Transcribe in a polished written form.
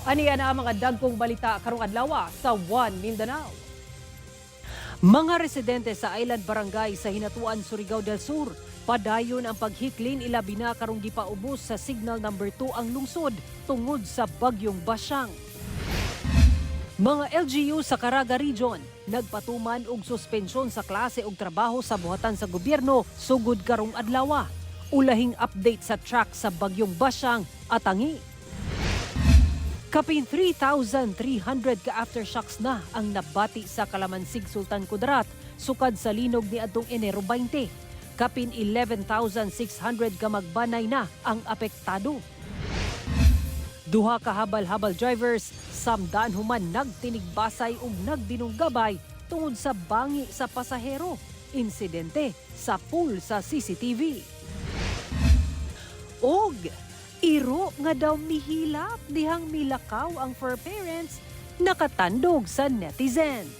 Aniya na ang mga dagkong balita karong adlaw sa One Mindanao. Mga residente sa Island Barangay sa Hinatuan, Surigao del Sur, padayon ang paghiklin ilabi na karong gipaubos sa signal number 2 ang lungsod tungod sa bagyong Basyang. Mga LGU sa Caraga Region nagpatuman og suspensyon sa klase og trabaho sa buhatan sa gobyerno sugod karong adlaw. Ulahing update sa track sa bagyong Basyang at Angi. Kapin 3,300 ka aftershocks na ang nabati sa Kalamansig, Sultan Kudarat sukad sa linog ni adtong Enero 20. Kapin 11,600 ka magbanay na ang apektado. Duha ka habal-habal drivers samdan human nagtinigbasay ug nagdinunggabay tungod sa bangi sa pasahero. Insidente sapul sa CCTV. Og iro nga daw mihilap dihang milakaw ang fur parents, nakatandog sa netizens.